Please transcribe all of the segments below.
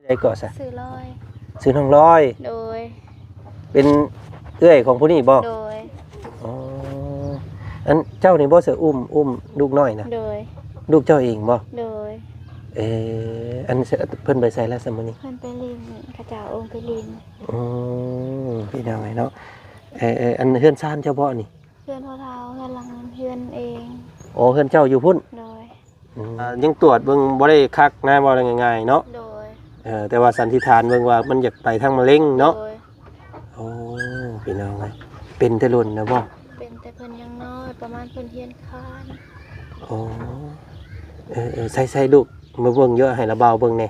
ໃດເກາະຊະ? ຊື່ລອຍ. ຊື່ນ້ອງລອຍ? ໂດຍ. ເປັນເອື້ອຍຂອງຜູ້ນີ້ບໍ່? ໂດຍ. ອໍ ອັນເຈົ້ານີ້ບໍ່ ເສືອອຸ້ມ ອຸ້ມລູກນ້ອຍນະ? ໂດຍ. ລູກເຈົ້າເອງບໍ່? ໂດຍ. ເອີ ອັນເພິ່ນໄປໃສລະຊະມື້ນີ້? ເພິ່ນໄປຫຼິ້ນ ເຂົາເຈົ້າອົງໄປຫຼິ້ນ. ອືມ ພີ່ນ້ອງເອີຍເນາະ ເອີ ເອີ ອັນເຮືອນຊານເຈົ້າບໍ່ນີ້? ເຮືອນພໍ່ເຖົ້າ ເຮືອນຫຼັງນັ້ນເຮືອນເອງ. ອໍ ເຮືອນເຈົ້າຢູ່ພຸ້ນ? ໂດຍ. ອືມ ຍັງຕວດເບິ່ງບໍ່ໄດ້ຄັກນະ ເວົ້າງ່າຍໆເນາະ. ໂດຍ. ເອີ ແຕ່ວ່າສັນນິຖານເບິ່ງວ່າມັນຢາກໄປທາງມະເຮັງເນາະ. ໂດຍ. ໂອ້ ພີ່ນ້ອງເອີຍ ເປັນແຕ່ດົນແລ້ວບໍ່? ເປັນແຕ່ເພິ່ນຍັງນ້ອຍ ປະມານເພິ່ນຮຽນຄານ. ໂອ້ ເອີໆ ໃສ່ໆລູກ ມາເບິ່ງຢູ່ ໃຫ້ລະບ່າວເບິ່ງແດ່.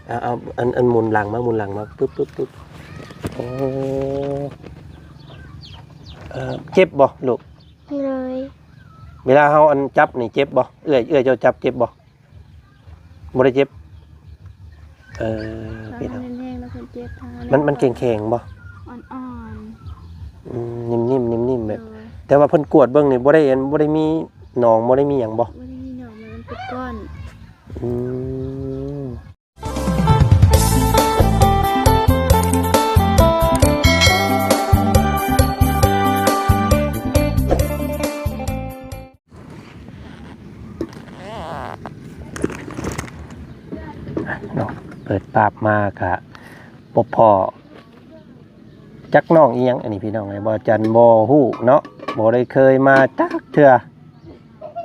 ເອົາ ເອົາ ອັນ ອັນໝູນຫຼັງມາ ໝູນຫຼັງມາ ປຶບໆໆ. ໂອ້ ເອີ ເຈັບບໍ່ລູກ? ໂດຍ. ເວລາເຮົາອັນຈັບນີ້ເຈັບບໍ່? ເອື້ອຍ ເອື້ອຍເຈົ້າຈັບເຈັບບໍ່? ບໍ່ໄດ້ເຈັບ. ເອີ ເປັນຫຍັງ? ແຮງໆ ແລ້ວເພິ່ນເຈັບທາງນັ້ນ ມັນ ມັນແຂງໆບໍ່? ອ່ອນໆ. ອືມ ນິ້ມໆ ນິ້ມໆ ແບບ. ໂດຍ. ແຕ່ວ່າເພິ່ນກວດເບິ່ງນີ້ ບໍ່ໄດ້ອັນ ບໍ່ໄດ້ມີໜອງ ບໍ່ໄດ້ມີຫຍັງບໍ່? ບໍ່ໄດ້ມີໜອງ ມັນເປັນກ້ອນ. ອືມ ເນາະ ເປີດປາບມາກະພົບພໍ້ຈັກນ້ອງອີ່ຫຍັງ ອັນນີ້ພີ່ນ້ອງເອີຍ ບໍ່ຈັນບໍ່ຮູ້ເນາະ ບໍ່ໄດ້ເຄີຍມາຈັກເທື່ອ.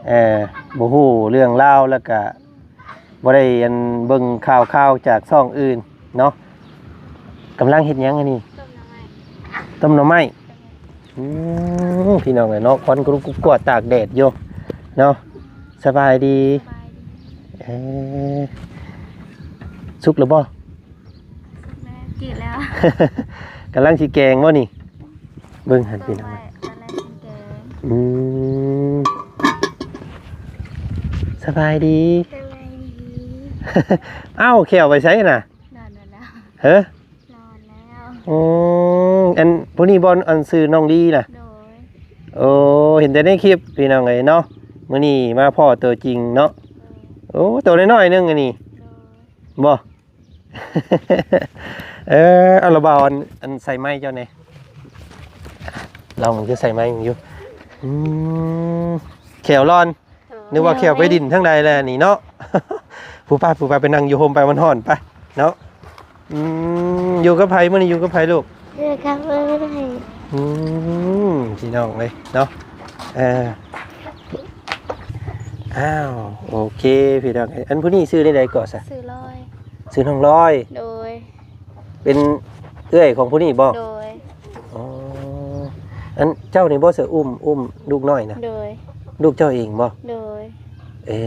ເອີ ບໍ່ຮູ້ເລື່ອງລາວ ແລ້ວກະບໍ່ໄດ້ອັນເບິ່ງຂ່າວຄາວຈາກຊ່ອງອື່ນເນາະ. ກຳລັງເຮັດຫຍັງອັນນີ້? ຕົ້ມໜໍ່ໄມ້. ອືມ ພີ່ນ້ອງເອີຍເນາະ ຄວັນກະລຸກກຸບກວດຕາກແດດຢູ່ເນາະ. ສະບາຍດີ. ສະບາຍດີ. ເອີ ສຸກແລ້ວບໍ່? ສຸກແລ້ວ ຈືດແລ້ວ. ກຳລັງຊິແກງບໍ່ນີ້? ເບິ່ງຫັ້ນ ພີ່ນ້ອງ. ອືມ ສະບາຍດີ. ສະບາຍດີ. ອ້າວ ແຂ້ວໄປໃສນະ? ນອນແລ້ວ. ເຮີ? ນອນແລ້ວ. ອືມ ອັນຜູ້ນີ້ບໍ່ ອັນຊື່ນ້ອງລີນະ? ໂດຍ. ໂອ້ ເຫັນແຕ່ໃນຄລິບ ພີ່ນ້ອງເອີຍເນາະ ມື້ນີ້ມາພໍ້ຕົວຈິງເນາະ. ໂດຍ. ໂອ້ ໂຕນ້ອຍໆໜຶ່ງອັນນີ້. ໂດຍ. ບໍ່? ເອີ ເອົາລະບ່າວ ອັນ ອັນໃສ່ໄມ້ເຈົ້າແດ່ ລອງເບິ່ງ ໃສ່ໄມ້ເບິ່ງຢູ່. ອືມ ແຂ້ວລອນ ເອີ ນຶກວ່າແຂ້ວໄປດິນທາງໃດແລ້ວນີ້ເນາະ. ຜູ້ປ້າ ຜູ້ປ້າ ໄປນັ່ງຢູ່ຮົ່ມໄປ ມັນຮ້ອນໄປເນາະ. ອືມ ຢູ່ກັບໃຜມື້ນີ້ ຢູ່ກັບໃຜລູກ? ຢູ່ກັບເອື້ອຍ. ອືມ ພີ່ນ້ອງເອີຍເນາະ ເອີ ອ້າວ ໂອເຄ ພີ່ນ້ອງເອີຍ ອັນຜູ້ນີ້ຊື່ແນວໃດເກາະຊະ? ຊື່ລອຍ. ຊື່ນ້ອງລອຍ? ໂດຍ. ເປັນເອື້ອຍຂອງຜູ້ນີ້ບໍ່? ໂດຍ. ອໍ ອັນເຈົ້ານີ້ບໍ່ ເສືອອຸ້ມ ອຸ້ມລູກນ້ອຍນະ? ໂດຍ. ລູກເຈົ້າເອງບໍ່? ໂດຍ. ເອີ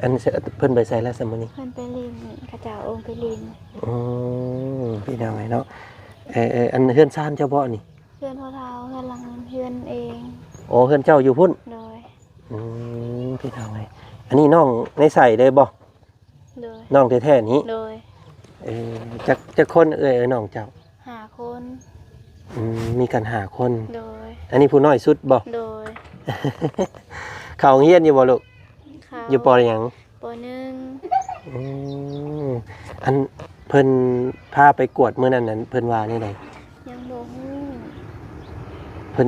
ອັນເພິ່ນໄປໃສລະຊະມື້ນີ້? ເພິ່ນໄປຫຼິ້ນ ເຂົາເຈົ້າອົງໄປຫຼິ້ນ. ອືມ ພີ່ນ້ອງເອີຍເນາະ ເອີໆ ອັນເຮືອນຊານເຈົ້າບໍ່ນີ້? ເຮືອນພໍ່ເຖົ້າ ເຮືອນຫຼັງນັ້ນເຮືອນເອງ. ອໍ ເຮືອນເຈົ້າຢູ່ພຸ້ນ? ໂດຍ. ອືມ ພີ່ນ້ອງເອີຍ ອັນນີ້ນ້ອງໃນໃສເລີຍບໍ່? ໂດຍ. ນ້ອງແທ້ໆນີ້? ໂດຍ. ເອີ ຈັກ ຈັກຄົນເອື້ອຍ ເອື້ອຍນ້ອງເຈົ້າ? ຫ້າຄົນ. ອືມ ມີກັນຫ້າຄົນ. ໂດຍ. ອັນນີ້ຜູ້ນ້ອຍສຸດບໍ່? ໂດຍ. ເຂົ້າໂຮງຮຽນຢູ່ບໍ່ລູກ? ເຂົ້າ. ຢູ່ ປ.ຫຍັງ? ປ.ໜຶ່ງ. ອືມ ອັນເພິ່ນພາໄປກວດມື້ນັ້ນນັ້ນ ເພິ່ນວ່າແນວໃດ? ຍັງບໍ່ຮູ້. ເພິ່ນ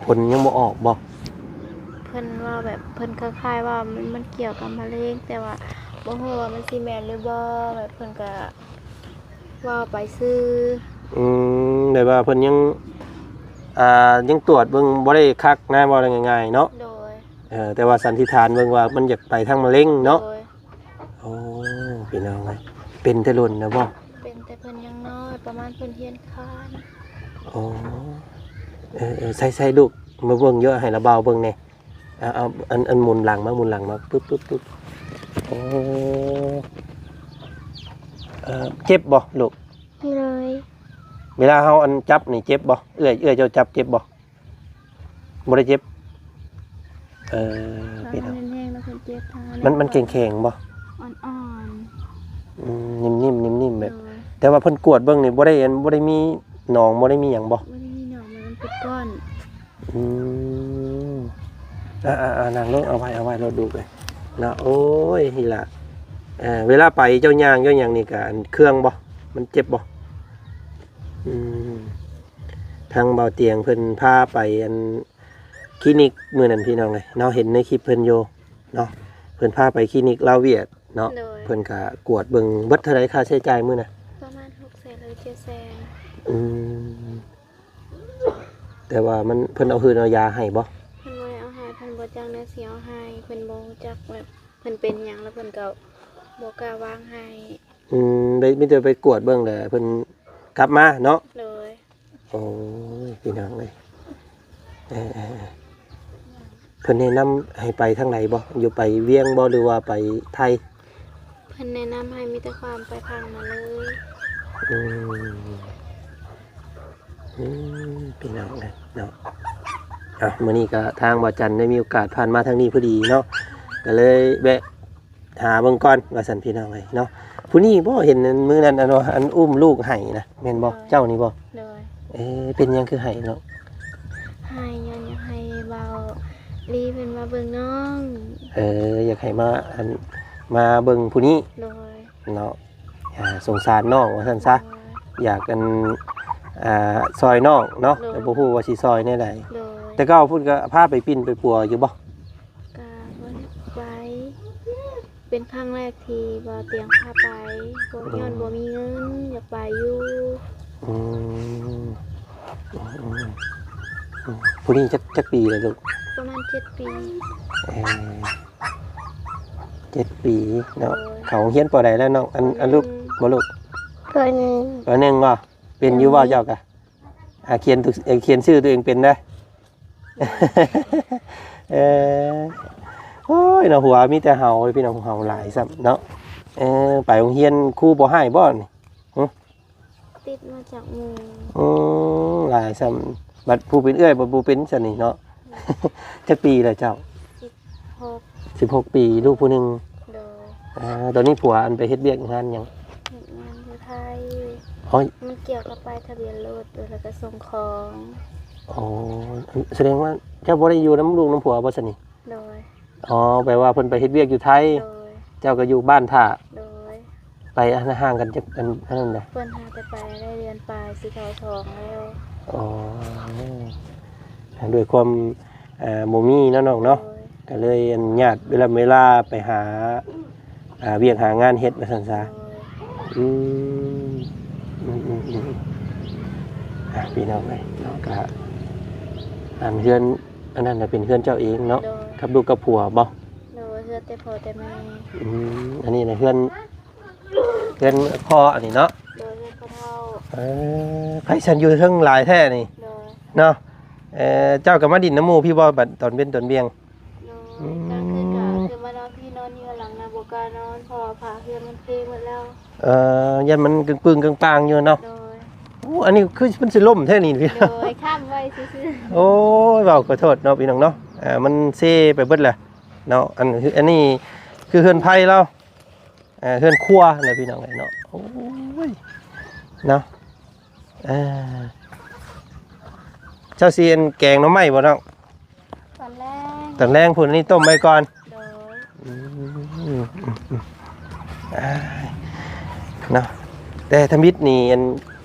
ຜົນຍັງບໍ່ອອກບໍ່? ເພິ່ນເວົ້າແບບ ເພິ່ນຄ້າຍໆວ່າມັນ ມັນກ່ຽວກັບມະເຮັງ ແຕ່ວ່າບໍ່ຮູ້ວ່າມັນຊິແມ່ນຫຼືບໍ່ ແບບເພິ່ນກະເວົ້າໄປຊື່. ອືມ ແບບວ່າເພິ່ນຍັງ ອ່າ ຍັງຕວດເບິ່ງບໍ່ໄດ້ຄັກນະ ເວົ້າງ່າຍໆເນາະ. ໂດຍ. ເອີ ແຕ່ວ່າສັນນິຖານເບິ່ງວ່າມັນຢາກໄປທາງມະເຮັງເນາະ. ໂດຍ. ໂອ້ ພີ່ນ້ອງເອີຍ ເປັນແຕ່ດົນແລ້ວບໍ່? ເປັນແຕ່ເພິ່ນຍັງນ້ອຍ ປະມານເພິ່ນຮຽນຄານ. ອໍ ເອີໆ ໃສ່ໆລູກ ມາເບິ່ງຢູ່ ໃຫ້ລະບ່າວເບິ່ງແດ່. ເອົາ ເອົາ ອັນ ອັນໝູນຫຼັງມາ ໝູນຫຼັງມາ ປຶບໆໆ. ໂອ້ ເອີ ເຈັບບໍ່ລູກ? ໂດຍ. ເວລາເຮົາອັນຈັບນີ້ເຈັບບໍ່? ເອື້ອຍ ເອື້ອຍເຈົ້າຈັບເຈັບບໍ່? ບໍ່ໄດ້ເຈັບ. ເອີ ເປັນຫຍັງ? ມັນແຮງໆ ແລ້ວເພິ່ນເຈັບທາງນັ້ນ ມັນ ມັນແຂງໆບໍ່? ອ່ອນໆ. ອືມ ນິ້ມໆ ນິ້ມໆ ແບບ. ໂດຍ. ແຕ່ວ່າເພິ່ນກວດເບິ່ງນີ້ ບໍ່ໄດ້ອັນ ບໍ່ໄດ້ມີໜອງ ບໍ່ໄດ້ມີຫຍັງບໍ່? ບໍ່ໄດ້ມີໜອງ ມັນເປັນກ້ອນ. ອືມ ອ່າໆໆ ນັ່ງລົງ ເອົາໄວ້ ເອົາໄວ້ໂລດລູກເອີຍເນາະ. ໂອ້ຍ ນີ້ລະ ເອີ ເວລາໄປເຈົ້າຍ່າງເຈົ້າຫຍັງນີ້ກະອັນເຄືອງບໍ່? ມັນເຈັບບໍ່? ອືມ ທາງບ່າວຕຽງເພິ່ນພາໄປອັນຄລີນິກມື້ນັ້ນພີ່ນ້ອງເອີຍເນາະ ເຫັນໃນຄລິບເພິ່ນຢູ່ເນາະ ເພິ່ນພາໄປຄລີນິກລາວຫວຽດເນາະ ໂດຍ ເພິ່ນກະກວດເບິ່ງ ເບິດເທົ່າໃດຄ່າໃຊ້ຈ່າຍມື້ນະ? ປະມານຫົກແສນ ຫຼື ເຈັດແສນ. ອືມ ແຕ່ວ່າມັນ ເພິ່ນເອົາຮືນເອົາຢາໃຫ້ບໍ່? ເພິ່ນບໍ່ໄດ້ເອົາໃຫ້ ເພິ່ນບໍ່ຈັກແນວຊິເອົາໃຫ້ ເພິ່ນບໍ່ຮູ້ຈັກແບບເພິ່ນເປັນຫຍັງ ແລ້ວເພິ່ນກໍບໍ່ກ້າວາງໃຫ້. ອືມ ໄດ້ ມີແຕ່ໄປກວດເບິ່ງແຫຼະ ເພິ່ນກັບມາເນາະ? ໂດຍ. ໂອ້ຍ ພີ່ນ້ອງເອີຍ ເອີໆ ເພິ່ນແນະນຳໃຫ້ໄປທາງໃດບໍ່? ຢູ່ໄປວຽງບໍ່ ຫຼືວ່າໄປໄທ? ເພິ່ນແນະນຳໃຫ້ມີແຕ່ຄວາມໄປທາງນັ້ນເລີຍ. ອືມ ອືມ ພີ່ນ້ອງເອີຍເນາະ ເອົາ ມື້ນີ້ກະທາງບ່າວຈັນໄດ້ມີໂອກາດຜ່ານມາທາງນີ້ພໍດີເນາະ ກະເລີຍແວະຫາເບິ່ງກ່ອນວ່າຊັ້ນ ພີ່ນ້ອງເອີຍເນາະ. ຜູ້ນີ້ບໍ່ ເຫັນອັນມື້ນັ້ນ ອັນວ່າ ອັນອຸ້ມລູກໄຫ້ນະ ແມ່ນບໍ່? ໂດຍ. ເຈົ້ານີ້ບໍ່? ໂດຍ. ເອີ ເປັນຫຍັງຄືໄຫ້ເນາະ? ໄຫ້ຍ້ອນຢາກໃຫ້ບ່າວລີເພິ່ນມາເບິ່ງນ້ອງ. ເອີ ຢາກໃຫ້ມາ ອັນ ມາເບິ່ງຜູ້ນີ້. ໂດຍ. ເນາະ ອ່າ ສົງສານນ້ອງວ່າຊັ້ນຊະ ໂດຍ ຢາກອັນ ອ່າ ຊ່ອຍນ້ອງເນາະ ໂດຍ ແຕ່ບໍ່ຮູ້ວ່າຊິຊ່ອຍແນວໃດ. ໂດຍ. ແຕ່ເກົ່າພຸ້ນກະພາໄປປິ່ນໄປປົວຢູ່ບໍ່? ກະບໍ່ໄດ້ໄປ ເປັນຄັ້ງແລກທີ່ບ່າວຕຽງພາໄປ ບໍ່ ອືມ ຍ້ອນບໍ່ມີເງິນ ຢາກໄປຢູ່. ອືມ ອືມ ອືມ ຜູ້ນີ້ຈັກ ຈັກປີແລ້ວລູກ? ປະມານເຈັດປີ. ເອີ ເຈັດປີເນາະ. ໂດຍ. ເຂົ້າໂຮງຮຽນ ປ.ໃດແລ້ວນ້ອງ? ອັນ ປ.ໜຶ່ງ ອັນລູກ ບໍ່ລູກ? ປ.ໜຶ່ງ. ປ.ໜຶ່ງບໍ່? ເປັນຢູ່ບໍ່ເຈົ້າກະ? ອືມ ອ່າ ຂຽນ ເອີ ຂຽນຊື່ຕົວເອງເປັນເດີ. ເອີ ໂອ້ຍເນາະ ຫົວມີແຕ່ເຫົາ ພີ່ນ້ອງ ເຫົາຫຼາຍຊ້ຳເນາະ. ເອີ ໄປໂຮງຮຽນຄູບໍ່ຮ້າຍບໍ່ນີ້? ຫຶ? ຕິດມາຈາກໝູ່. ອືມ ຫຼາຍຊ້ຳ ບັດຜູ້ເປັນເອື້ອຍ ບັດບໍ່ເປັນຊັ້ນນີ້ເນາະ. ອືມ ຈັກປີແລ້ວເຈົ້າ? ສິບຫົກ. ສິບຫົກປີ ລູກຜູ້ໜຶ່ງ. ໂດຍ. ອ່າ ຕອນນີ້ຜົວອັນໄປເຮັດວຽກງານຫຍັງ? ເຮັດງານຢູ່ໄທ. ໂອ້ຍ ມັນກ່ຽວກັບປ້າຍທະບຽນລົດ ແລ້ວກໍສົ່ງຂອງ. ອໍ ສະແດງວ່າເຈົ້າບໍ່ໄດ້ຢູ່ນຳລູກນຳຜົວບໍ່ຊັ້ນນີ້? ໂດຍ. ອໍ ແປວ່າເພິ່ນໄປເຮັດວຽກຢູ່ໄທ. ໂດຍ. ເຈົ້າກໍຢູ່ບ້ານຖ້າ. ໂດຍ. ໄປອັນຫ່າງກັນຈັກອັນ ອັນນັ້ນນະ? ເພິ່ນຫາແຕ່ໄປໄດ້ເດືອນປາຍ ຊິເຂົ້າສອງແລ້ວ. ອໍ ດ້ວຍຄວາມ ເອີ ບໍ່ມີເນາະນ້ອງເນາະ. ໂດຍ. ກໍເລີຍອັນຍາດເວລາ ເວລາໄປຫາ ອ່າ ວຽກຫາງານເຮັດວ່າຊັ້ນຊະ. ໂດຍ. ອືມ ອືມ ອືມ ອືມ ອ່າ ພີ່ນ້ອງເອີຍເນາະ ກະ ອັນເຮືອນ ອັນນັ້ນນະເປັນເຮືອນເຈົ້າເອງເນາະ? ໂດຍ. ກັບລູກກັບຜົວບໍ່? ໂດຍ ເຮືອນແຕ່ພໍ່ແຕ່ແມ່. ອືມ ອັນນີ້ນະເຮືອນ ເຮືອນພໍ່ອັນນີ້ເນາະ? ໂດຍ ເຮືອນພໍ່ເຖົ້າ. ເອີ ໃຜຊັ້ນຢູ່ເທິງຫຼາຍແທ້ນີ້? ໂດຍ. ເນາະ ເອີ ເຈົ້າກໍມາດິນນຳໝູ່ພີ້ບໍ່ ບັດຕອນເວັນຕອນວຽງ? ໂດຍ. ອືມ ກາງຄືນກໍຄືມານອນພີ້ ນອນຢູ່ຫຼັງນະ ບໍ່ກ້ານອນ ເພາະວ່າຜ້າເຮືອນມັນເພໝົດແລ້ວ. ເອີ ຢ້ານມັນກຶ້ງປຶ້ງກຶ້ງປາງຢູ່ເນາະ? ໂດຍ. ໂອ້ ອັນນີ້ຄືມັນຊິລົ້ມແທ້ນີ້. ໂດຍ ຄ້ຳໄວ້ຊື່ໆ. ໂອ້ຍ ເວົ້າຂໍໂທດເນາະ ພີ່ນ້ອງເນາະ ເອີ ມັນເຊໄປເບິດແຫຼະເນາະ. ອັນ ອັນນີ້ຄືເຮືອນໃຜລາວ ເອີ ເຮືອນຄົວແຫຼະ ພີ່ນ້ອງເອີຍເນາະ. ໂອ້ຍ ເນາະ ເອີ ເຈົ້າຊິອັນແກງໜໍ່ໄມ້ບໍ່ນ້ອງ? ຕອນແລງ ຕອນແລງພຸ້ນ ອັນນີ້ຕົ້ມໄວ້ກ່ອນ. ໂດຍ. ອືມ ອ່າ ເນາະ ແຕ່ທຳອິດນີ້ ອັນ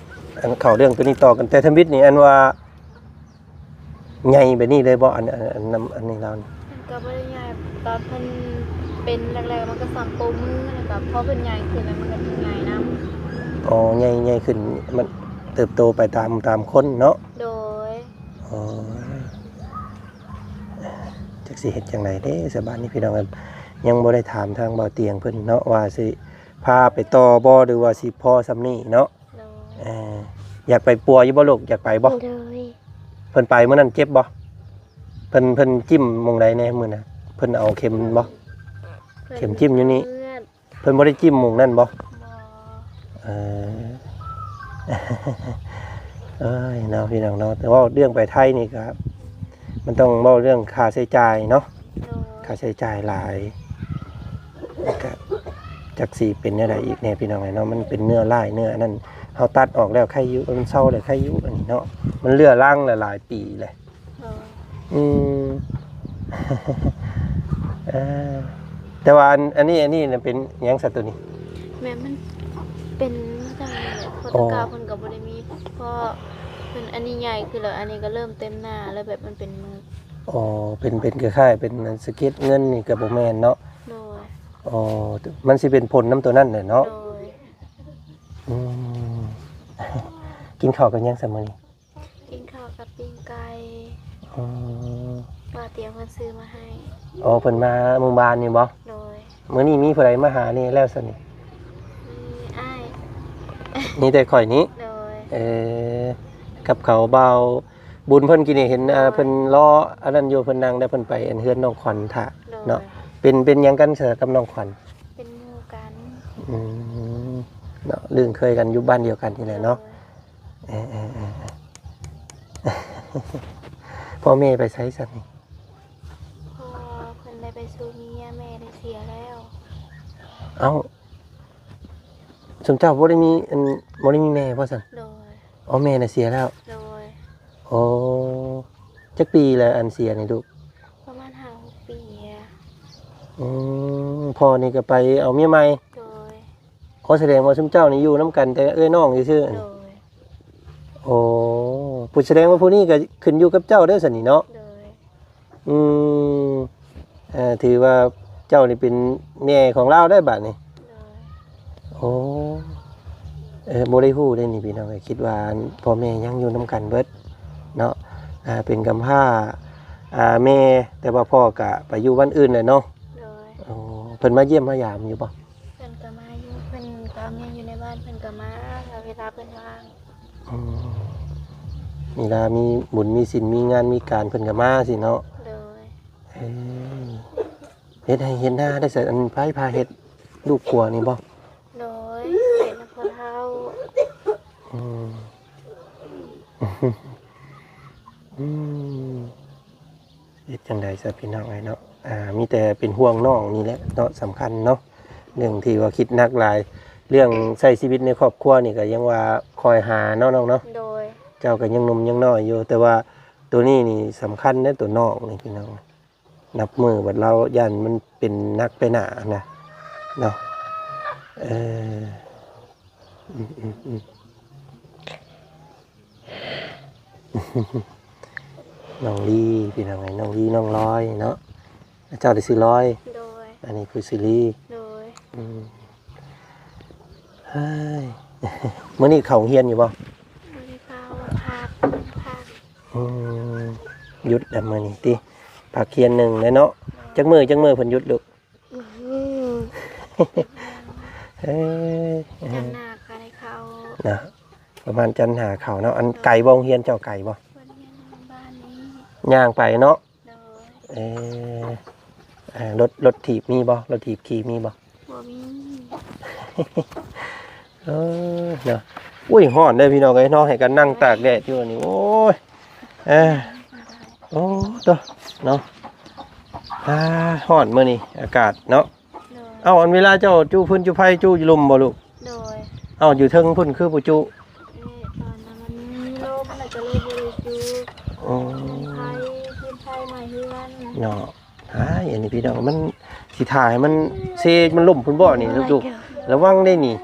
ອັນ ເຂົ້າເລື່ອງໂຕນີ້ຕໍ່ກັນ ແຕ່ທຳອິດນີ້ ອັນວ່າໃຫຍ່ແບບນີ້ເລີຍບໍ່? ອັນ ອັນ ອັນ ອັນນີ້ລາວນີ້ ມັນກໍບໍ່ໄດ້ໃຫຍ່ ຕອນເພິ່ນເປັນແລກໆ ມັນກໍສ່ຳໂປ້ມື ແລ້ວກໍພໍເພິ່ນໃຫຍ່ຂຶ້ນແລ້ວ ມັນກໍໃຫຍ່ນຳ. ອໍ ໃຫຍ່ ໃຫຍ່ຂຶ້ນ ມັນເຕີບໂຕໄປຕາມ ຕາມຄົນເນາະ? ໂດຍ. ອໍ ຈັກຊິເຮັດຈັ່ງໃດເດ້ສະບາດນີ້ ພີ່ນ້ອງເອີຍ. ຍັງບໍ່ໄດ້ຖາມທາງບ່າວຕຽງເພິ່ນເນາະ ວ່າຊິພາໄປຕໍ່ບໍ່ ຫຼືວ່າຊິພໍສ່ຳນີ້ເນາະ? ໂດຍ. ເອີ ຢາກໄປປົວຢູ່ບໍ່ລູກ? ຢາກໄປບໍ່? ໂດຍ. ເພິ່ນໄປມື້ນັ້ນເຈັບບໍ່? ເພິ່ນ ເພິ່ນຈິ້ມໝ່ອງໃດແດ່ມື້ນັ້ນ? ເພິ່ນເອົາເຂັມບໍ່? ເຂັມຈິ້ມຢູ່ນີ້. ເພິ່ນບໍ່ໄດ້ຈິ້ມໝ່ອງນັ້ນບໍ່? ບໍ່. ເອີ ເອີຍເນາະ ພີ່ນ້ອງເນາະ ແຕ່ເວົ້າເລື່ອງໄປໄທນີ້ກໍ ມັນຕ້ອງເວົ້າເລື່ອງຄ່າໃຊ້ຈ່າຍເນາະ. ໂດຍ. ຄ່າໃຊ້ຈ່າຍຫຼາຍ ແລ້ວກໍຈັກຊິເປັນແນວໃດອີກແດ່ ພີ່ນ້ອງເອີຍເນາະ. ມັນເປັນເນື້ອຮ້າຍເນື້ອອັນນັ້ນ ເຮົາຕັດອອກແລ້ວໄຄຢູ່ ມັນເຊົາແລ້ວໄຄຢູ່ ອັນນີ້ເນາະ ມັນເລືອລັງຫຼາຍໆປີແລ້ວ. ໂດຍ. ອືມ ເອີ ແຕ່ວ່າອັນ ອັນນີ້ ອັນນີ້ນະເປັນຫຍັງຊະໂຕນີ້? ແມ່ນ ມັນເປັນມາຈາກນີ້ແຫຼະ ເພາະ ອໍ ແຕ່ເກົ່າເພິ່ນກໍບໍ່ໄດ້ມີ ເພາະເພິ່ນອັນນີ້ໃຫຍ່ຂຶ້ນແລ້ວ ອັນນີ້ກໍເລີ່ມເຕັມໜ້າແລ້ວ ແບບມັນເປັນໝົກ. ອໍ ເປັນ ເປັນຄ້າຍໆ ເປັນອັນສະເກັດເງິນນີ້ກໍບໍ່ແມ່ນເນາະ? ໂດຍ. ອໍ ມັນຊິເປັນຜົນນຳໂຕນັ້ນແຫຼະເນາະ? ໂດຍ. ອືມ ກິນເຂົ້າກັບຫຍັງຊະມື້ນີ້? ກິນເຂົ້າກັບປີ້ງໄກ່. ອໍ ວ່າຕຽງເພິ່ນຊື້ມາໃຫ້. ອໍ ເພິ່ນມາມື້ວານນີ້ບໍ່? ໂດຍ. ມື້ນີ້ມີຜູ້ໃດມາຫາແດ່ແລ້ວຊັ້ນນີ້? ມີອ້າຍ. ມີແຕ່ຂ້ອຍນີ້? ໂດຍ. ເອີ ກັບເຂົາບ່າວບຸນເພິ່ນກີ້ນີ້ເຫັນ ໂດຍ ເພິ່ນລໍອັນນັ້ນຢູ່ ເພິ່ນນັ່ງແລ້ວເພິ່ນໄປອັນເຮືອນນ້ອງຂວັນຖ້າ. ໂດຍ. ເນາະ ເປັນ ເປັນຫຍັງກັນຊະກັບນ້ອງຂວັນ? ເປັນໝູ່ກັນ. ອືມ ເນາະ ລຶ້ງເຄີຍກັນ ຢູ່ບ້ານດຽວກັນນີ້ແຫຼະເນາະ. ໂດຍ. ເອີໆໆໆ ພໍ່ແມ່ໄປໃສຊັ້ນນີ້? ພໍ່ເພິ່ນໄດ້ໄປສູ່ເມຍ ແມ່ໄດ້ເສຍແລ້ວ. ເອົ້າ ຊຸມເຈົ້າບໍ່ໄດ້ມີອັນ ບໍ່ໄດ້ມີແມ່ບໍ່ຊັ້ນ? ໂດຍ. ອໍ ແມ່ນະເສຍແລ້ວ? ໂດຍ. ໂອ້ ຈັກປີແລ້ວອັນເສຍນີ້ລູກ? ປະມານຫ້າຫົກປີແລ້ວ. ອືມ ພໍ່ນີ້ກໍໄປເອົາເມຍໃໝ່? ໂດຍ. ອໍ ສະແດງວ່າຊຸມເຈົ້ານີ້ຢູ່ນຳກັນແຕ່ເອື້ອຍນ້ອງຊື່ໆ. ໂດຍ. ໂອ້ ຜູ້ ສະແດງວ່າຜູ້ນີ້ກໍຂຶ້ນຢູ່ກັບເຈົ້າເດີ້ຊັ້ນນີ້ເນາະ? ໂດຍ. ອືມ ເອີ ຖືວ່າເຈົ້ານີ້ເປັນແມ່ຂອງລາວໄດ໋ບາດນີ້. ໂດຍ. ໂອ້ ເອີ ບໍ່ໄດ້ຮູ້ເດ້ນີ້ພີ່ນ້ອງເອີຍ ຄິດວ່າພໍ່ແມ່ຍັງຢູ່ນຳກັນເບິດເນາະ. ອ່າ ເປັນກຳພ້າ ອ່າ ແມ່ ແຕ່ວ່າພໍ່ກະໄປຢູ່ບ້ານອື່ນແຫຼະເນາະ. ໂດຍ. ໂອ້ ເພິ່ນມາຢ້ຽມມາຢາມຢູ່ບໍ່? ເພິ່ນກໍມາຢູ່ ເພິ່ນກໍເອົາເມຍຢູ່ໃນບ້ານ ເພິ່ນກໍມາ ເວລາເພິ່ນວ່າງ. ອືມ ເວລາມີບຸນມີສິນ ມີງານມີການ ເພິ່ນກໍມາຊີ້ເນາະ. ໂດຍ. ເອີ ເຮັດໄຮ່ເຮັດນາໄດ້ໃສ ອັນ ໃຜພາເຮັດ ລູກຜົວນີ້ບໍ່? ໂດຍ ເຮັດນຳພໍ່ເຖົ້າ. ອືມ ອືມ ເຮັດຈັ່ງໃດຊະພີ່ນ້ອງເອີຍເນາະ. ອ່າ ມີແຕ່ເປັນຫ່ວງນ້ອງນີ້ແຫຼະເນາະ ສຳຄັນເນາະ ເລື່ອງທີ່ວ່າຄິດໜັກຫຼາຍ ເລື່ອງໃຊ້ຊີວິດໃນຄອບຄົວນີ້ກໍຍັງວ່າຄອຍຫາເນາະນ້ອງເນາະ. ໂດຍ. ເຈົ້າກໍຍັງໜຸ່ມຍັງນ້ອຍຢູ່ ແຕ່ວ່າໂຕນີ້ນີ້ສຳຄັນເດ້ ໂຕນ້ອງນີ້ພີ່ນ້ອງ. ນັບມື້ບັດລາວຢ້ານມັນເປັນໜັກໄປໜ້ານະ ເນາະ. ເອີ ອືມ ອືມ ອືມ ນ້ອງລີ ພີ່ນ້ອງເອີຍ ນ້ອງລີ ນ້ອງລອຍເນາະ. ເຈົ້າໄດ້ຊື່ລອຍ? ໂດຍ. ອັນນີ້ຄືຊື່ລີ? ໂດຍ. ອືມ ເຮີ້ຍ ມື້ນີ້ເຂົ້າໂຮງຮຽນຢູ່ບໍ່? ບໍ່ໄດ້ເຂົ້າ ພັກ ພັກ. ອືມ ຢຸດແລ້ວມື້ນີ້ຕິ ພັກຮຽນໜຶ່ງແຫຼະເນາະ. ໂດຍ. ຈັກມື້ ຈັກມື້ເພິ່ນຢຸດລູກ? ອືມ ເອີ ຈັນໜ້າກໍໄດ້ເຂົ້ານະ ປະມານຈັນໜ້າເຂົ້າເນາະ. ອັນ ໂດຍ ໄກບໍ່ ໂຮງຮຽນເຈົ້າໄກບໍ່? ໂຮງຮຽນຢູ່ບ້ານນີ້ ຍ່າງໄປເນາະ. ໂດຍ. ເອີ ເອີ ລົດ ລົດຖີບມີບໍ່? ລົດຖີບຂີ່ມີບໍ່? ບໍ່ມີ. ເອີ ເນາະ ໂອ້ຍ ຮ້ອນເດ້ພີ່ນ້ອງເອີຍເນາະ ໃຫ້ກັນນັ່ງຕາກແດດຢູ່ນີ້ ໂອ້ຍ ເອີ ໂອ້ ໂຕ ເນາະ ອ່າ ຮ້ອນມື້ນີ້ ອາກາດເນາະ. ໂດຍ. ເອົ້າ ອັນເວລາເຈົ້າຈຸຟືນຈຸໄຟ ຈຸຢູ່ລຸ່ມບໍ່ລູກ? ໂດຍ. ເອົ້າ ຢູ່ເທິງພຸ້ນຄືບໍ່ຈຸ? ເອີ ຕອນນັ້ນມັນມີລົມ ແລ້ວກໍເລີຍບໍ່ໄດ້ຈຸ. ອໍ ໄຟ ຟືນໄຟໄໝ້ເຮືອນເນາະ. ອ້າຍ ອັນນີ້ພີ່ນ້ອງ ມັນຊິຖ້າໃຫ້ມັນເຊ ມັນລົ້ມພຸ້ນບໍ່ນີ້ລູກໆ? ລະວັງເດ້ນີ້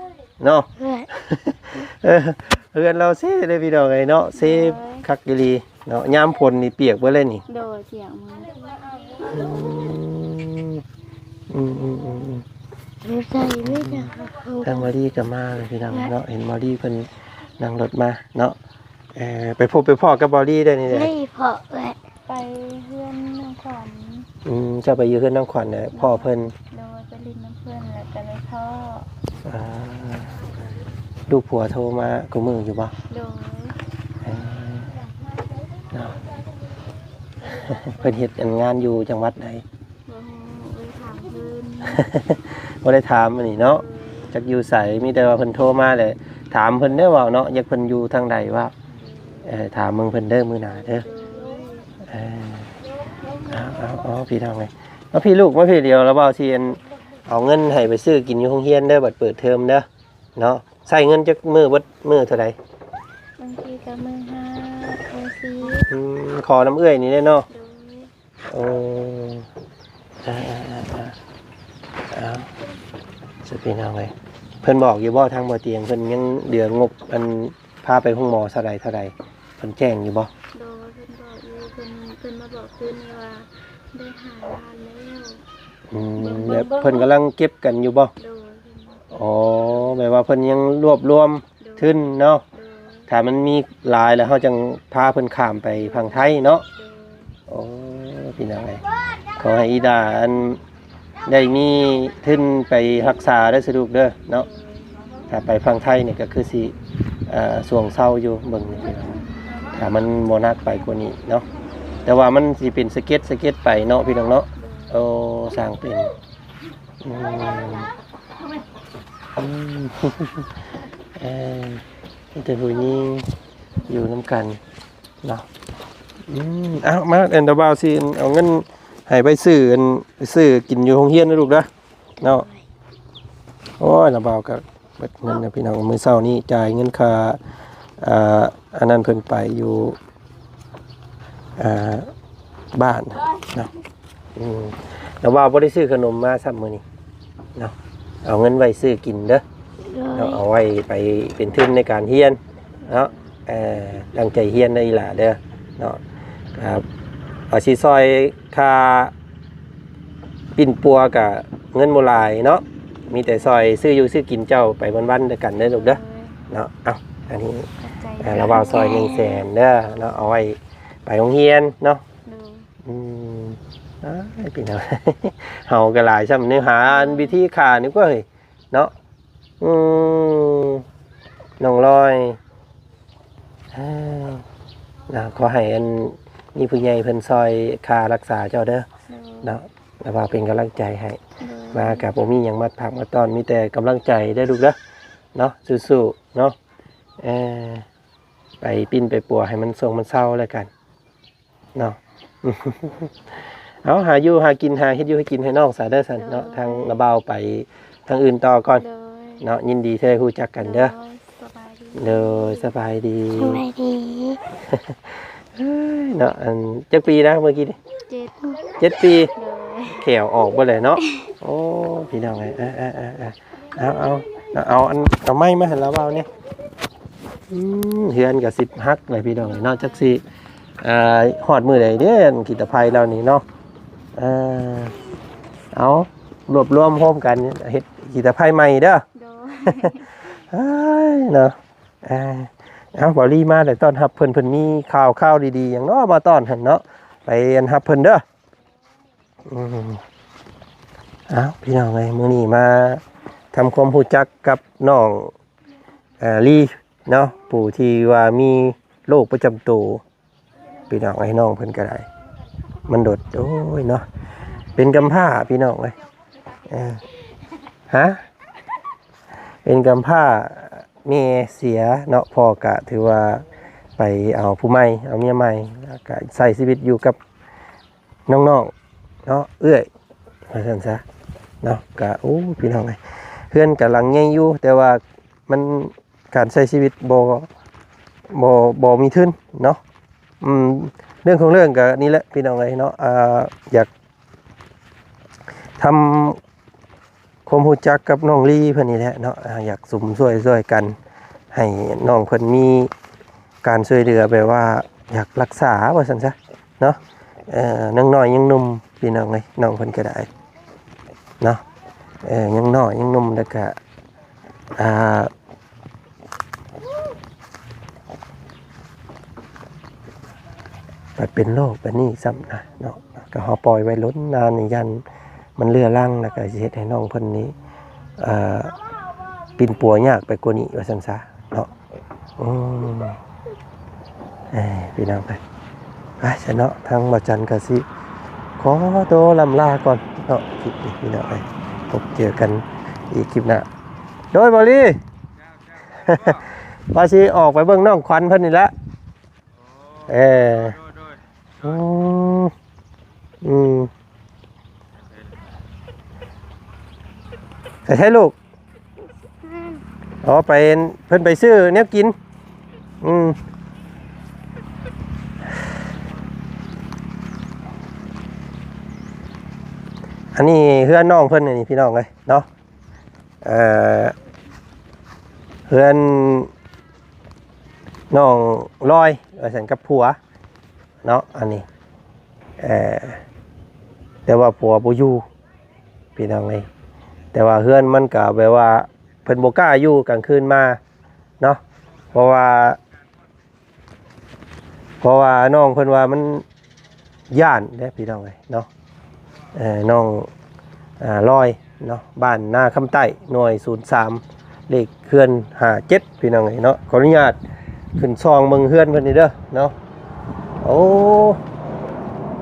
ເນາະ. ເອີ ເຮືອນລາວເຊເດ້ພີ່ນ້ອງເອີຍເນາະ ເຊ ໂດຍ ຄັກອີ່ຫຼີເນາະ. ຍາມຝົນນີ້ປຽກເບິດເລີຍນີ້. ໂດຍ ປຽກໝົດ. ອືມ ອືມ ອືມ ອືມ ຢູ່ໃສ ຢູ່ໃສ ທາງມາລີກໍມາພີ່ນ້ອງເນາະ. ເຫັນມາລີເພິ່ນນັ່ງລົດມາເນາະ. ເອີ ໄປພົບໄປພໍ້ກັບມາລີໄດ້ນີ້ແຫຼະ. ໄດ້ພໍ້ແຫຼະ. ໄປເຮືອນນ້ອງຂວັນ. ອືມ ເຈົ້າໄປຢູ່ເຮືອນນ້ອງຂວັນແລ້ວພໍ້ເພິ່ນ. ໂດຍ ໄປຫຼິ້ນນຳເພິ່ນແລ້ວກໍໄດ້ພໍ້. ອ່າ ລູກຜົວໂທມາຄູ່ມື້ຢູ່ບໍ່? ໂດຍ. ເອີ ເນາະ ເພິ່ນເຮັດອັນງານຢູ່ຈັງຫວັດໃດ? ບໍ່ຮູ້ ໄປຖາມເພິ່ນ. ບໍ່ໄດ້ຖາມອັນນີ້ເນາະ. ໂດຍ. ຈັກຢູ່ໃສ ມີແຕ່ວ່າເພິ່ນໂທມາແຫຼະ ຖາມເພິ່ນເດີເວົ້າເນາະ ຈັກເພິ່ນຢູ່ທາງໃດເວົ້າ. ເອີ ຖາມເບິ່ງເພິ່ນເດີມື້ໜ້າເດີ. ໂດຍ. ເອີ ເອົາ ເອົາ ເອົາ ພີ່ນ້ອງເອີຍ ມາພີ່ລູກ ມາພີ່ ດຽວລະບ່າວຊິອັນ ເອົາເງິນໃຫ້ໄປຊື້ກິນຢູ່ໂຮງຮຽນເດີ ບັດເປີດເທີມເດີເນາະ. ໃຊ້ເງິນຈັກມື້ ເບິດມື້ເທົ່າໃດ? ບາງທີກໍມື້ຫ້າ ມື້ສິບ. ອືມ ຂໍນຳເອື້ອຍນີ້ແຫຼະເນາະ. ໂດຍ. ໂອ້ ອ່າ ອ່າ ອ່າ ອ່າ ອ້າວ ສະ ພີ່ນ້ອງເອີຍ ເພິ່ນບອກຢູ່ບໍ່ ທາງບໍ່ຕຽງ ເພິ່ນຍັງເຫຼືອງົບ ອັນ ພາໄປໂຮງໝໍເທົ່າໃດ ເທົ່າໃດ ເພິ່ນແຈ້ງຢູ່ບໍ່? ໂດຍ ເພິ່ນບອກຢູ່ ເພິ່ນ ເພິ່ນມາບອກຄືນນີ້ວ່າ ໄດ້ຫ້າລ້ານແລ້ວ. ອືມ ແບບເພິ່ນກຳລັງເກັບກັນຢູ່ບໍ່? ໂດຍ ເພິ່ນ ອໍ ແບບວ່າເພິ່ນຍັງລວບລວມ ໂດຍ ທຶນເນາະ ໂດຍ ຖ້າມັນມີຫຼາຍແລ້ວ ເຮົາຈັ່ງພາເພິ່ນຂ້າມໄປຝັ່ງໄທເນາະ. ໂດຍ ໂອ້ ພີ່ນ້ອງເອີຍ ຂໍໃຫ້ອີດາ ອັນ ໄດ້ມີທຶນໄປຮັກສາເດີສະລູກເດີເນາະ. ໂດຍ ຖ້າໄປຝັ່ງໄທນີ້ກໍຄືຊິ ເອີ ຊ່ວງເຊົາຢູ່ ເບິ່ງນີ້ພີ່ນ້ອງ ຖ້າມັນບໍ່ໜັກໄປກວ່ານີ້ເນາະ ແຕ່ວ່າມັນຊິເປັນສະເກັດ ສະເກັດໄປເນາະ ພີ່ນ້ອງເນາະ. ໂດຍ ໂອ້ ສ້າງເປັນ ອືມ ອືມ ເອີ ມີແຕ່ຜູ້ຍິງຢູ່ນຳກັນເນາະ. ອືມ ເອົາ ມາ ອັນ ດາວບ່າວຊິເອົາເງິນໃຫ້ໄປຊື້ ອັນ ໄປຊື້ກິນຢູ່ໂຮງຮຽນນະລູກເດີເນາະ. ໂອ້ຍ ດາວບ່າວກໍເບິດເງິນນະພີ່ນ້ອງ ມື້ເຊົ້ານີ້ຈ່າຍເງິນຄ່າ ອ່າ ອັນນັ້ນເພິ່ນໄປຢູ່ ອ່າ ບ້ານເນາະ. ອືມ ແຕ່ວ່າບໍ່ໄດ້ຊື້ຂະໜົມມາຊ້ຳມື້ນີ້ເນາະ ເອົາເງິນໄວ້ຊື້ກິນເດີ ໂດຍ ເນາະ ເອົາໄວ້ໄປເປັນທຶນໃນການຮຽນເນາະ. ເອີ ຕັ້ງໃຈຮຽນເດີອີ່ຫຼ້າເດີເນາະ. ອ່າ ວ່າຊິຊ່ອຍຄ່າ ປິ່ນປົວກະເງິນບໍ່ຫຼາຍເນາະ ມີແຕ່ຊ່ອຍຊື້ຢູ່ຊື້ກິນເຈົ້າໄປວັນໆ ນຳກັນເດີລູກເດີ ໂດຍ ເນາະ. ເອົາ ອັນນີ້ ຂອບໃຈ ເອີ ລາວເວົ້າຊ່ອຍໜຶ່ງແສນເດີເນາະ ເອົາໄວ້ໄປໂຮງຮຽນເນາະ. ໂດຍ ອືມ ອ້າຍ ພີ່ນ້ອງ ເຮົາກໍຫຼາຍຊ້ຳ ແນວຫາ ໂດຍ ວິທີຂ້ານີ້ກວ່າເຮີ້ຍເນາະ. ອືມ ນ້ອງລອຍ ເອີ ນະ ຂໍໃຫ້ອັນ ມີຜູ້ໃຫຍ່ເພິ່ນຊ່ອຍຄ່າຮັກສາເຈົ້າເດີ ໂດຍ ເນາະ ແລ້ວວ່າເປັນກຳລັງໃຈໃຫ້ ໂດຍ ມາກໍບໍ່ມີຫຍັງມາຝາກມາຕ້ອນ ມີແຕ່ກຳລັງໃຈເດີລູກເດີເນາະ ສູ້ໆ ເນາະ. ເອີ ໄປປິ່ນໄປປົວໃຫ້ມັນຊົງມັນເຊົາແລ້ວກັນ ເນາະ. ເອົາ ຫາຢູ່ຫາກິນ ຫາເຮັດຢູ່ເຮັດກິນໃຫ້ນ້ອງສາເດີຊັ້ນເນາະ ໂດຍ ທາງລາວບ່າວໄປທາງອື່ນຕໍ່ກ່ອນ ໂດຍ ເນາະ. ຍິນດີທີ່ໄດ້ຮູ້ຈັກກັນເດີ ໂດຍ ສະບາຍດີ ໂດຍ ສະບາຍດີ ສະບາຍດີ ເອີຍ ເນາະ. ອັນ ຈັກປີນະເມື່ອກີ້ນີ້? ເຈັດ ເຈັດປີ ໂດຍ ແຂ້ວອອກເບິດເລີຍເນາະ. ໂອ້ ພີ່ນ້ອງເອີຍ ເອົາ ເອົາ ເອົາ ເອົາ ເອົາ ເອົາ ເອົາໄມ້ມາໃຫ້ລາວບ່າວແດ່. ອືມ ເຮືອນກໍຊິຫັກແລ້ວພີ່ນ້ອງເອີຍເນາະ ຈັກຊິ ອ່າ ຮອດມື້ໃດເດ້ ອັນຂີ້ຕະໄພລາວນີ້ເນາະ. ເອີ ເອົາ ລວບລວມໂຮມກັນເຮັດຂີ້ຕະໄພໃໝ່ເດີ ໂດຍ ເອີຍ ເນາະ. ເອີ ເອົາ ບ່າວລີມາໄດ້ຕ້ອນຮັບເພິ່ນ ເພິ່ນມີຂ່າວຄາວດີໆຫຍັງເນາະມາຕ້ອນຫັ້ນເນາະ ໄປອັນຮັບເພິ່ນເດີ. ອືມ ເອົາ ພີ່ນ້ອງເອີຍ ມື້ນີ້ມາທຳຄວາມຮູ້ຈັກກັບນ້ອງ ເອີ ລີເນາະ ຜູ້ທີ່ວ່າມີໂລກປະຈຳໂຕ ພີ່ນ້ອງເອີຍ ນ້ອງເພິ່ນກໍໄດ້ ມັນດົດ ໂອ້ຍເນາະ ເປັນກຳພ້າ ພີ່ນ້ອງເອີຍ ເອີ ຮະ ເປັນກຳພ້າ ແມ່ເສຍເນາະ ພໍ່ກະຖືວ່າໄປເອົາຜູ້ໃໝ່ ເອົາເມຍໃໝ່ ແລ້ວກະໃຊ້ຊີວິດຢູ່ກັບ ນ້ອງໆ ເນາະ ເອື້ອຍ ວ່າຊັ້ນຊະເນາະ. ກະ ໂອ້ ພີ່ນ້ອງເອີຍ ເຮືອນກະຫຼັງໃຫຍ່ຢູ່ ແຕ່ວ່າມັນ ການໃຊ້ຊີວິດບໍ່ ບໍ່ ບໍ່ມີທຶນເນາະ. ອືມ ເລື່ອງຂອງເລື່ອງກະນີ້ແຫຼະ ພີ່ນ້ອງເອີຍເນາະ ອ່າ ຢາກທຳ ຄວາມຮູ້ຈັກກັບນ້ອງລີເພິ່ນນີ້ແຫຼະເນາະ ອ່າ ຢາກສຸມຊ່ວຍ ຊ່ວຍກັນ ໃຫ້ນ້ອງເພິ່ນມີການຊ່ວຍເຫຼືອ ແບບວ່າຢາກລັກສາວ່າຊັ້ນຊະເນາະ. ເອີ ຍັງນ້ອຍຍັງໜຸ່ມ ພີ່ນ້ອງເອີຍ ນ້ອງເພິ່ນກໍໄດ້ເນາະ ເອີ ຍັງນ້ອຍຍັງໜຸ່ມ ແລ້ວກະ ອ່າ ບັດເປັນໂລກແບບນີ້ຊ້ຳນະເນາະ ກໍເຮົາປ່ອຍໄວ້ລົ້ນນານນີ້ ຢ້ານມັນເລືອລັງ ແລ້ວກໍຊິເຮັດໃຫ້ນ້ອງເພິ່ນນີ້ ເອີ ປິ່ນປົວຍາກໄປກວ່ານີ້ວ່າຊັ້ນຊະເນາະ. ອືມ ເອີ ພີ່ນ້ອງເອີຍ ໄປຊະເນາະ ທາງບ່າວຈັນກໍຊິຂໍໂຕລ່ຳລາກ່ອນເນາະ ຄລິບນີ້ ພີ່ນ້ອງເອີຍ ພົບເຈີກັນອີກຄລິບໜ້າ ໂດຍ ບ່າວລີ. ວ່າຊິອອກໄປເບິ່ງນ້ອງຂວັນເພິ່ນນີ້ແຫຼະ ເອີ ໂດຍ ໂດຍ ໂດຍ ອືມ ອືມ ໄປໃສລູກ? ອໍ ໄປ ເພິ່ນໄປຊື້ແນວກິນ ອືມ. ອັນນີ້ເຮືອນນ້ອງເພິ່ນນີ້ພີ່ນ້ອງເອີຍເນາະ ເອີ ເຮືອນນ້ອງລອຍວ່າຊັ້ນກັບຜົວເນາະ ອັນນີ້ ເອີ ແຕ່ວ່າຜົວບໍ່ຢູ່ພີ່ນ້ອງເອີຍ ແຕ່ວ່າເຮືອນມັນກະແບບວ່າເພິ່ນບໍ່ກ້າຢູ່ກາງຄືນມາເນາະ ເພາະວ່າ ເພາະວ່ານ້ອງເພິ່ນວ່າມັນຢ້ານເດ້ພີ່ນ້ອງເອີຍເນາະ ເອີ ນ້ອງ ອາ ລອຍເນາະ ບ້ານນາຄຳໃຕ້ ໜ່ວຍສູນສາມ ເລກເຮືອນຫ້າເຈັດ ພີ່ນ້ອງເອີຍເນາະ ຂໍອະນຸຍາດຂຶ້ນສ່ອງເບິ່ງເຮືອນເພິ່ນນີ້ເດີເນາະ ໂອ້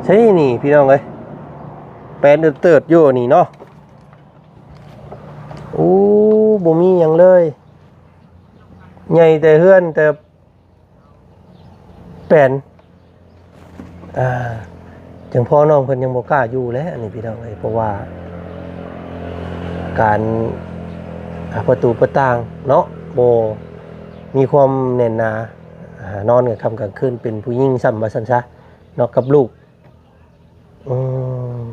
ໃຊ່ນີ້ພີ່ນ້ອງເອີຍ ແປນເຕີດໆຢູ່ນີ້ເນາະ ໂອ້ ບໍ່ມີຫຍັງເລີຍ ໃຫຍ່ແຕ່ເຮືອນແຕ່ ແປນ ອ່າ ຈັ່ງພໍນ້ອງເພິ່ນຍັງບໍ່ກ້າຢູ່ແຫຼະ ອັນນີ້ພີ່ນ້ອງເອີຍ ເພາະວ່າການ ອ່າ ປະຕູປະຕ່າງເນາະ ບໍ່ມີຄວາມແໜ້ນໜາ ອ່າ ນອນກາງຄ່ຳກາງຄືນ ເປັນຜູ້ຍິງຊ້ຳວ່າຊັ້ນຊະເນາະ ກັບລູກ ອືມ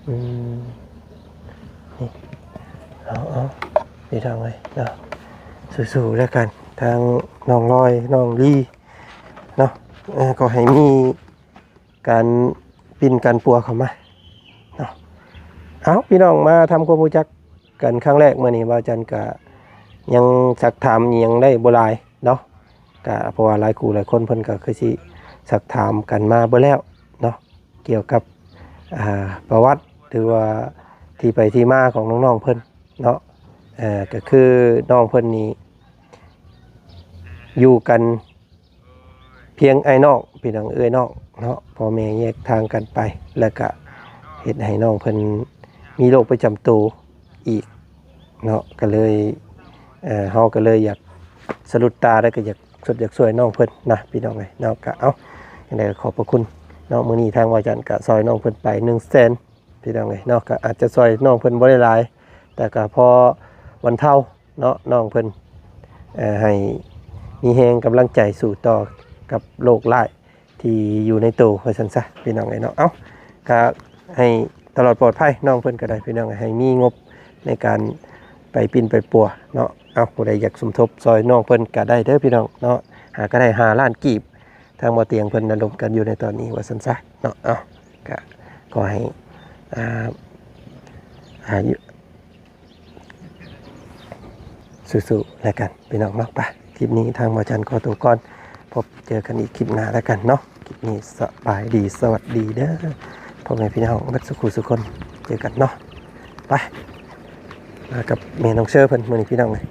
ອືມ ນີ້ ເອົາ ເອົາ ພີ່ນ້ອງເອີຍເນາະ ສູ້ໆແລ້ວກັນ ທາງນ້ອງລອຍ ນ້ອງລີເນາະ ເອີ ກໍໃຫ້ມີ ການປິ່ນການປົວເຂົ້າມາເນາະ ເອົາ ພີ່ນ້ອງມາທຳຄວາມຮູ້ຈັກກັນຄັ້ງແລກ ມື້ນີ້ບ່າວຈັນກະຍັງຊັກຖາມອີ່ຫຍັງໄດ້ບໍ່ຫຼາຍເນາະ ກະເພາະວ່າຫຼາຍຄູ່ຫຼາຍຄົນເພິ່ນກະຄືຊິຊັກຖາມກັນມາເບິດແລ້ວເນາະ ກ່ຽວກັບ ອ່າ ປະຫວັດ ຫຼືວ່າທີ່ໄປທີ່ມາຂອງນ້ອງໆເພິ່ນເນາະ ເອີ ກະຄືນ້ອງເພິ່ນນີ້ຢູ່ກັນ ພຽງອ້າຍນ້ອງ ພີ່ນ້ອງເອື້ອຍນ້ອງເນາະ ພໍ່ແມ່ແຍກທາງກັນໄປ ແລ້ວກະເຮັດໃຫ້ນ້ອງເພິ່ນມີໂລກປະຈຳໂຕອີກເນາະ ກະເລີຍ ເອີ ເຮົາກະເລີຍຢາກສະຫຼຸດຕາ ແລ້ວກະຢາກຊົດຢາກຊ່ວຍນ້ອງເພິ່ນນະ ພີ່ນ້ອງເອີຍເນາະ ກະເອົາ ຈັ່ງໃດກໍຂອບພະຄຸນເນາະ ມື້ນີ້ທາງບ່າວຈັນກະຊ່ອຍນ້ອງເພິ່ນໄປໜຶ່ງແສນ ພີ່ນ້ອງເອີຍເນາະ ກໍອາດຈະຊ່ອຍນ້ອງເພິ່ນບໍ່ໄດ້ຫຼາຍ ແຕ່ກໍພໍບັນເທົາເນາະ ນ້ອງເພິ່ນ ເອີ ໃຫ້ມີແຮງກຳລັງໃຈສູ້ຕໍ່ກັບໂລກຮ້າຍທີ່ຢູ່ໃນໂຕ ວ່າຊັ້ນຊະ ພີ່ນ້ອງເອີຍເນາະ ເອົ້າ ກໍໃຫ້ຕະຫຼອດປອດໄພ ນ້ອງເພິ່ນກໍໄດ້ ພີ່ນ້ອງ ໃຫ້ມີງົບໃນການໄປປິ່ນໄປປົວເນາະ ເອົ້າ ຜູ້ໃດຢາກສົມທົບຊ່ອຍນ້ອງເພິ່ນກໍໄດ້ເດີ ພີ່ນ້ອງເນາະ ຫາກໍໄດ້ຫ້າລ້ານກີບ ທາງບໍ່ຕຽງເພິ່ນລະດົມກັນຢູ່ໃນຕອນນີ້ ວ່າຊັ້ນຊະເນາະ ເອົ້າ ກະຂໍໃຫ້ ອ່າ ອ່າ ຢູ່ ສູ້ໆແລ້ວກັນ ພີ່ນ້ອງເນາະ ໄປ ຄລິບນີ້ທາງບ່າວຈັນຂໍໂຕກ່ອນ ພົບເຈີກັນອີກຄລິບໜ້າແລ້ວກັນເນາະ ຄລິບນີ້ສະບາຍດີ ສະຫວັດດີເດີ ພໍ່ແມ່ພີ່ນ້ອງເບິດສູ່ຄູ່ສູ່ຄົນ ເຈີກັນເນາະ ໄປ ມາກັບແມ່ນ້ອງເຊີເພິ່ນມື້ນີ້ ພີ່ນ້ອງເອີຍ